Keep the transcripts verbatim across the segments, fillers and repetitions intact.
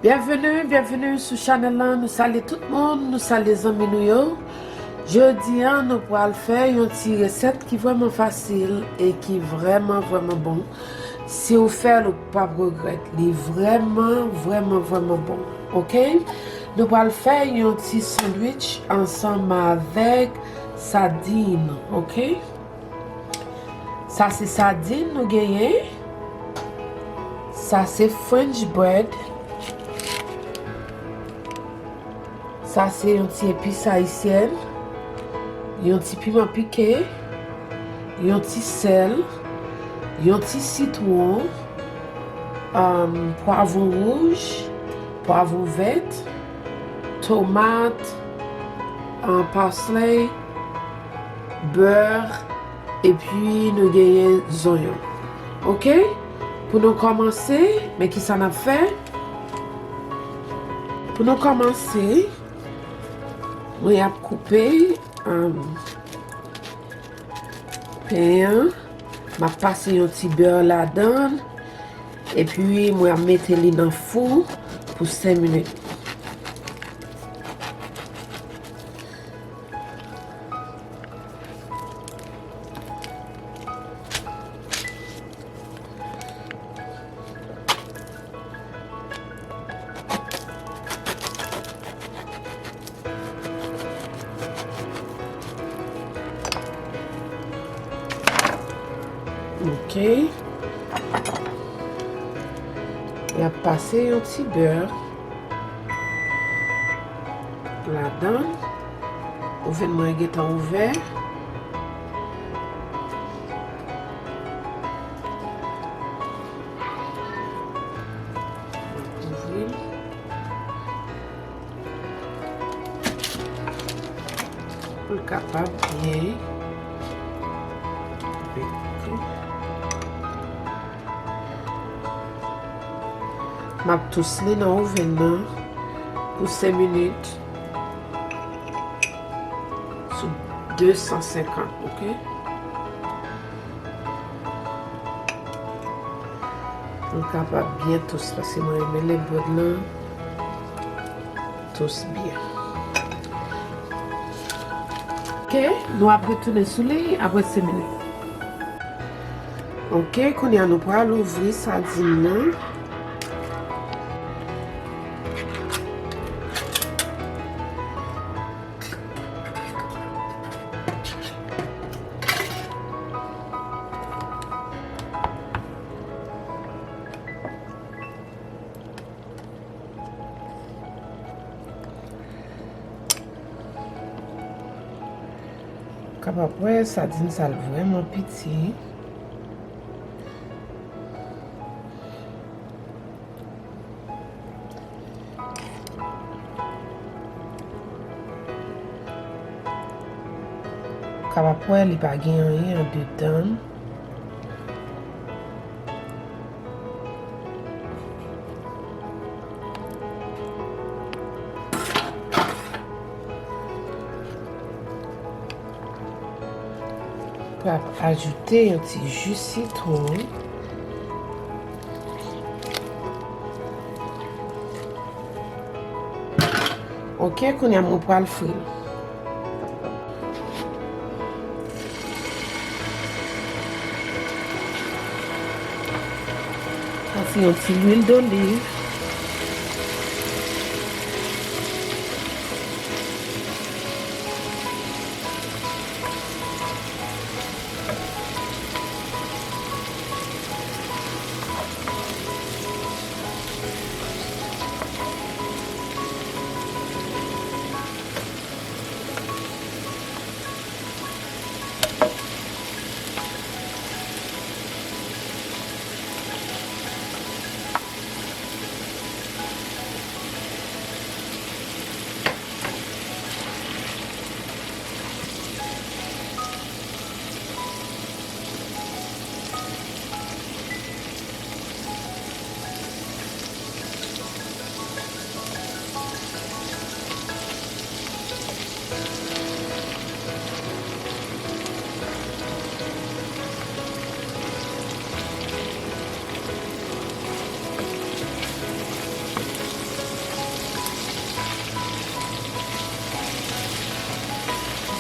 Byenveni, byenveni sou chanèl lan. Nou salye tout moun, nou salye zanmi nou yo. Jodi a, nou pral fè yon ti resèt ki vrèman fasil e ki vrèman, vrèman bon. Si w fè l, ou p ap regrèt. Li vrèman, vrèman, vrèman bon. Oke? Nou pral fè yon ti sandwich ansanm avèk sadin, oke? Sa se sadin nou genyen. Sa se French bread. Sa se yon ti epis ayisyèn, yon ti piman pike, yon ti sèl, yon ti sitwon, um, pwavwon wouj, pwavwon vèt, tomat, uh, parsley, bè, epi nou genyen zonyon. Oke? Pou nou kòmanse, men kisa n ap fè? Pou nou kòmanse, mwen ap koupe, um, pen an. M ap pase yon ti bè ladan l. Epi, mwen ap mete li nan fou pou senk minit. Oke. Y ap pase yon ti bè ladan. Ovèn mwen gentan ouvè. Ouvri l. Pou l kapab byen bèk. M ap tous li nan ovèn nan pou senk minit sou de san senkant, oke? Pou l kapab byen tous, paske mwen renmen lè brèd lan tous byen. Oke, nou ap retounen sou li apre senk minit. Oke, kounye a nou pral ouvri sadin nan. Kapab wè, sadin sa l vrèman piti. Kapab wè li pa gen anyen andedan l. Pral ajoute yon ti ji sitwon. Oke, kounye a mwen pral fri l. Sa se yon ti lwil doliv.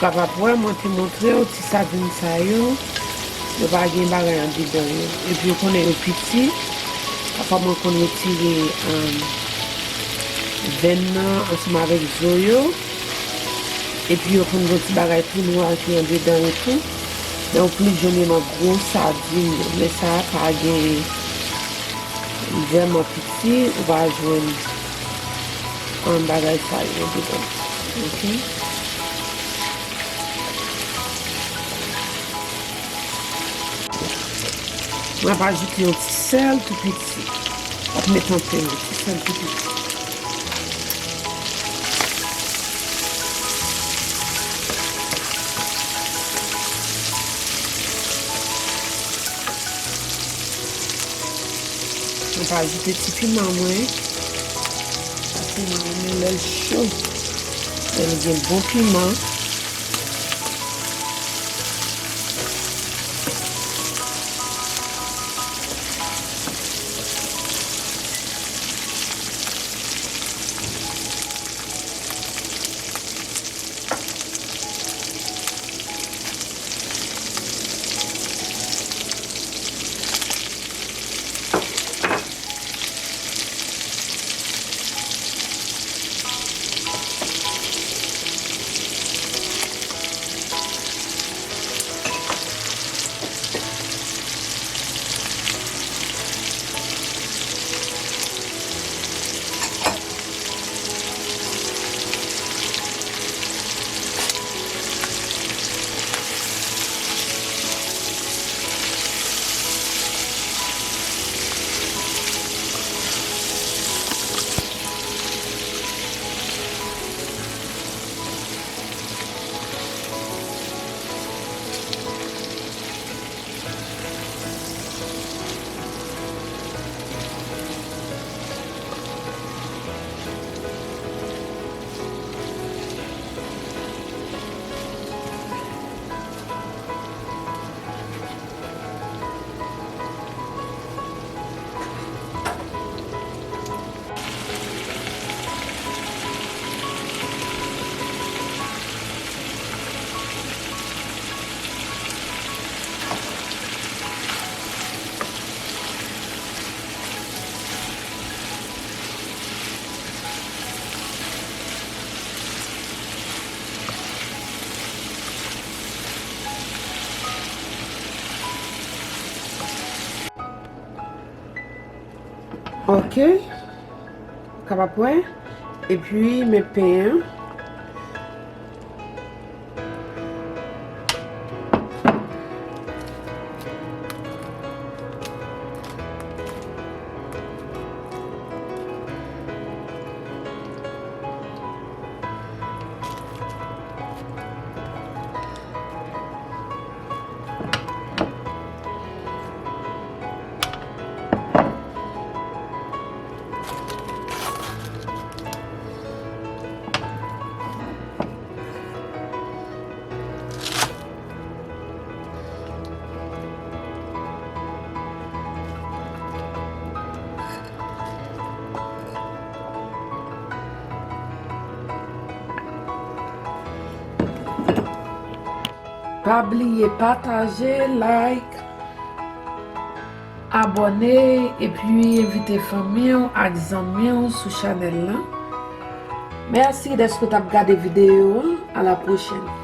Kapab wè, mwen te montre w ti sadin sa yo, yo pa gen bagay andedan yo. Epi yo konnen yo piti, pafwa mwen konn retire, um, venn nan ansanm avèk zo yo. Epi yo konn gen ti bagay tou nwa ki andedan yo tou. Men ou plis jwenn yo nan gwo sadin yo. Men sa a pa gen vrèman piti, ou pa jwenn, um, bagay sa yo andedan. Oke? Mwen ap ajoute yon ti sèl tou piti. Ap mete anpil, yon ti sèl tou piti. Mwen pa ajoute ti piman mwen. Paske mwen renmen lè l cho. Lè l gen bon piman. Ok. Kapab wè. Epi, men pen an. Pa bliye pataje, like, abòne, epi envite fanmi w ak zanmi w sou chanèl lan. Mèsi dèske w t ap gade videyo an. A la pwochèn.